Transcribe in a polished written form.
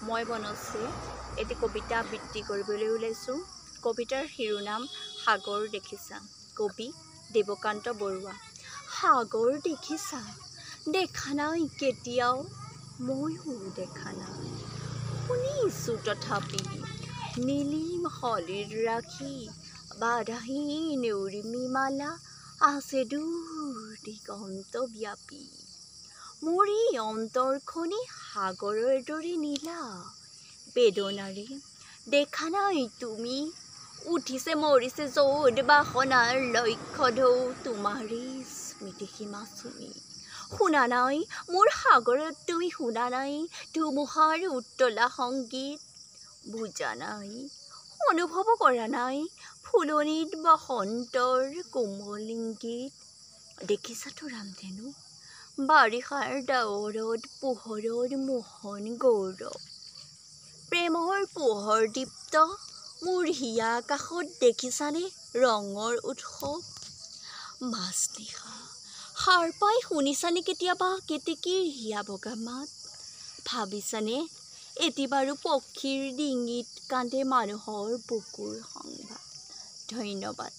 মই বনশ্ৰী এটি কবিতা আবৃত্তি কৰিবলৈ ওলাইছোঁ। কবিতাৰ শিৰোনাম সাগৰ দেখিছা। কবি দেৱকান্ত বৰুৱা। সাগৰ দেখিছা, দেখা নাই কেতিয়াও, ময়ো দেখা নাই, শুনিছোঁ তথাপি নীলিম সলিল ৰাখি বাধাহীন উৰ্মিমালা আছে দূৰ দিগন্ত ব্যাপী। মোৰ এই অন্তৰখনি সাগৰৰ দৰে নীলা বেদনাৰে দেখা নাই তুমি, উঠিছে মৰিছে য'ত বাসনাৰ লক্ষ্য ঢৌ তোমাৰেই স্মৃতি সীমা চুমি। শুনা নাই মোৰ সাগৰত তুমি, শুনা নাই ধুমুহাৰ উত্তলা সংগীত, বুজা নাই অনুভৱো কৰা নাই ফুলনিত বসন্তৰ কোমল ইংগিত। দেখিছাতো ৰামধেনু বাৰিষাৰ ডাৱৰত পোহৰৰ মোহন গৌৰৱ, প্ৰেমৰ পোহৰ দীপ্ত মোৰ হিয়া আকাশত দেখিছানে ৰঙৰ উৎসৱ। মাজনিশা সাৰ পাই শুনিছানে কেতিয়াবা কেতেকীৰ হিয়া ভগা মাত? ভাবিছানে এটি বাৰু পক্ষীৰ ডিঙিত কান্দে মানুহৰ বুকুৰ সংবাদ? ধন্যবাদ।